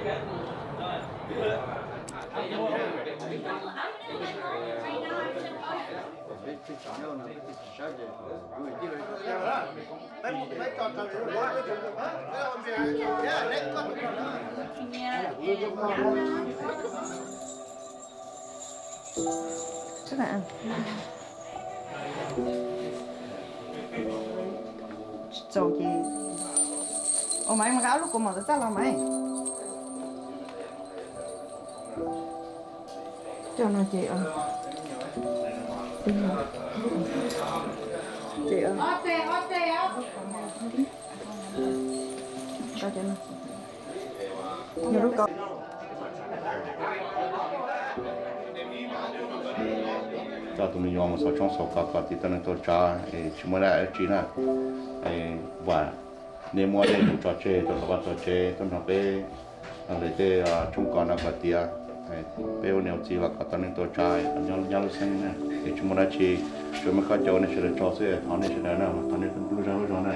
Tsis txaus ces, ua Maiv, mas nqa ob lub kaus mom txaj los Maiv. Cov no ces, ces, coj tus me nyuam mus xov tshoob xov kos kom tiv tau neeg tuaj tsav es tsis muaj dab tsi na. Vam nej muab nej tus tso tseg rau tom vaj tom tsev tuaj nrog peb lawv tej tshoob kos no kom tiav, peb ua niam ua txiv los kom tau neeg tuaj tsav, nyob lub xeeb na, es tsis muaj dab tsi, tsuas muaj khaub ncaws nej sawv daws tso xwb, thov nej sawv daws na, thov nej lub zog lub zog na.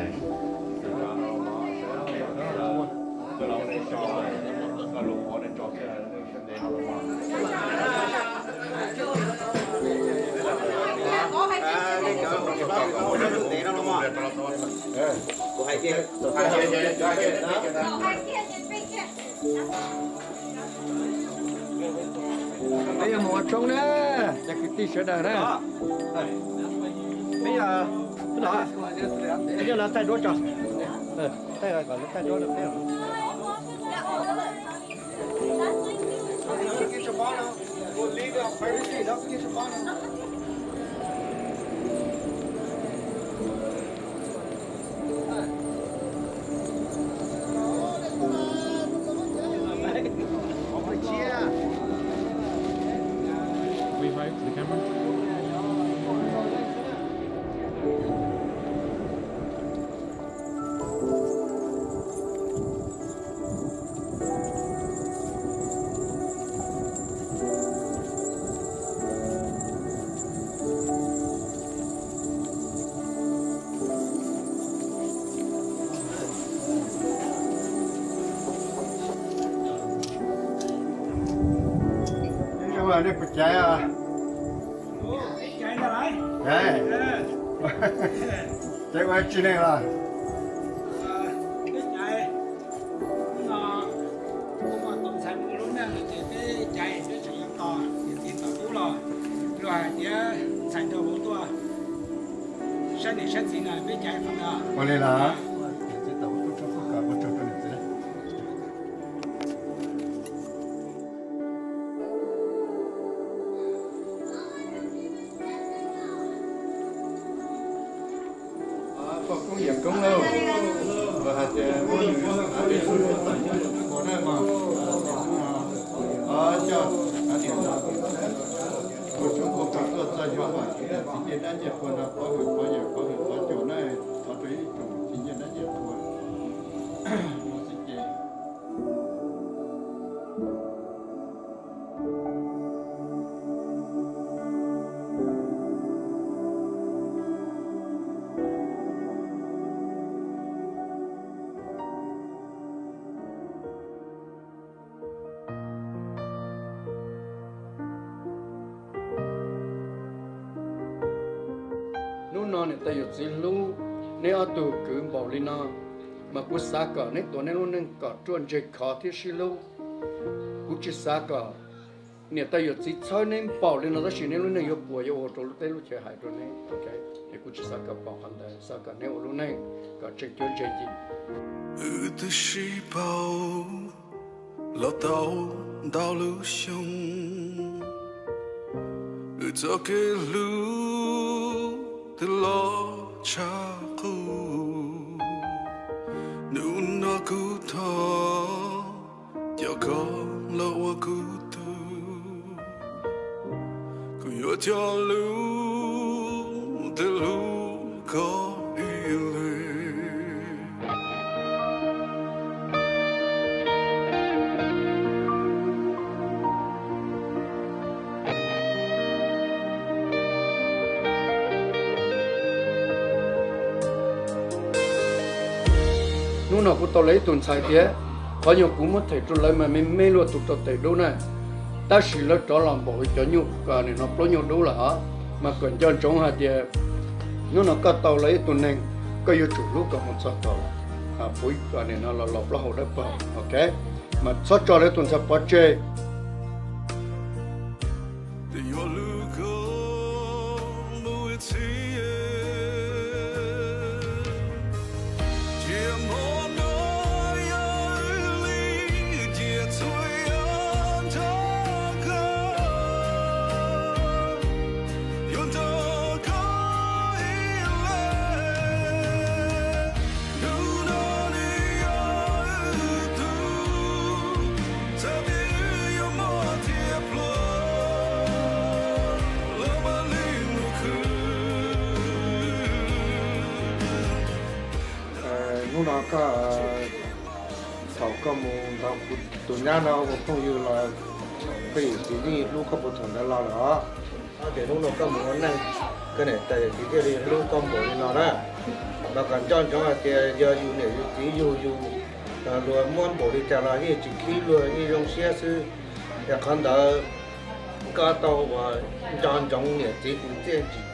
Peb yuav mus ua tshoob na, cov kwv tij sawv daws na. Peb yog, peb yog los thaij duab tso. Thaij kom thaij duab rau peb. Nej puas caiv? Caiv ua tsi neeg los? Ntxhais mus lub neej no ces peb caiv, peb tseem yuav tos niam txiv tom qub los, luag hais tias ntxhais nrog vauv tuaj saib niam saib txiv no peb caiv qhov ntawd. Ua li los? Niam txiv tom qub tuaj tshoob kos ua tsaug rau niam txiv. Poj koob yawm koob lauj, nkawd hais tias muab nws hnav peb tug txais nyob rau qhov na mog. Coj hnav niam ua tshoob ua kos tuaj txog yog mas niam txiv ncej dab ncej qhua no, pov hwm pov yawm pov hwm pov cuam na, thov rau ib tsoom txiv ncej dab ncej qhua. Hnub no niam tais yawm txiv hlub neb ob tug kwv npaum li no, mas kuv xav kom neb tuav neb lub neej kom ruaj ntseg khov thiab sib hlub. Kuv tsis xav kom niam tais yawm txiv txhawb neb npaum li no tab sis neb lub neej yuav puas yuav ua rau lub teb lub chaw hais rau neb. Es kuv tsis xav kom pom qhov ntawd, xav kom neb ua lub neej kom tseem cuab ntse ci. Wb twb sib paub los tau ntau lub xyoo, wb txoj kev hlub twb los tshaj qub. Hnub no kuv thov coj koj los ua kuv tug, kuv yuav coj lub twb hlub koj ib leeg. Hnub no kuv tau los ib tug ntxhais thiab, Qhov nyuag kuv muab them rau lawv mas me me luaj tus rau tes dub na, tab sis lawv rov los npaum li cov nyuj nim no plaub nyuj dub lawm os. Mas kom nco ntsoov hais tias hnub no koj tau lawv ib tug neeg, koj yuav tsum hlub kom mus txog thaum puv nim no los los plaub hau dawb paug, ok? Mas txhob tso lawv tus ntxhais pov tseg. Hnub no koj, thaum koj mus nrog kuv tus nyab no ua phooj ywg los koj yawm txiv yeej hlub koj puag thaum ntawd los lawm os. Ces hnub no koj mus ua neej, koj niam tais yawm txiv thiaj li hlub koj npaum li no na. Mas kom nco ntsoov hais tias yog yus niam yus txiv yug yus, luag muab npaum li cas los yeej tsis khib luag, yeej zoo siab xwb. Yog qhov ntawd koj tau uas nco ntsoov niam txiv kwv txiaj ntsim.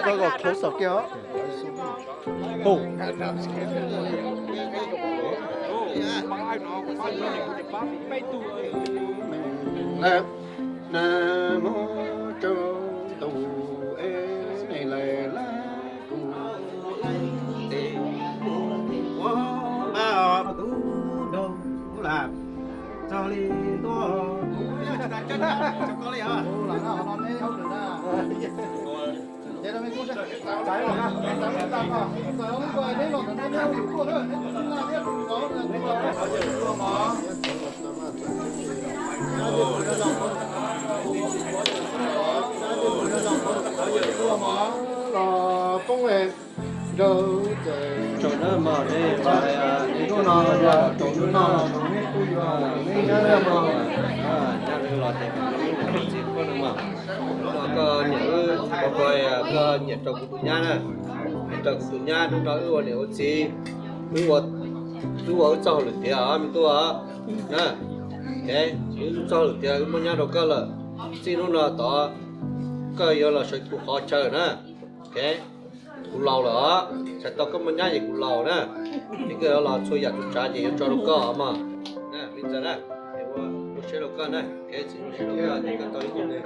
Koj kom close up kiag os. Nag hmo rau tus es neeg lawm lawm kuv tes ua npaj tus nraug kuv lam txog li ntua kuv. Los poob nraug txawm tsaus na mog, nej los hnub no yog tsaus ntuj no, nej kuj yog nej nyob na mog. Nyab los ces txiv koj na mog. Hnub no koj niam wb, koj niam rau kuv tus nyab na, rau kuv tus nyab hnub no wb ua niam ua txiv, wb ua, wb ua wb txoj hauj lwm tiav me tub os. Na, wb txoj hauj lwm tiav wb muab nyab rau koj lawm. Txij hnub no tod koj yuav los sawv kuv qhov chaw na. Kuv laus lawm os, txhais tau koj muaj nyab ces kuv laus na. Ces koj yuav los txhua yam txhua tsav ces yuav tso rau koj mog. Na, me ntxhais na, ua siab rau koj na, txiv ua siab rau koj, koj tau ib tug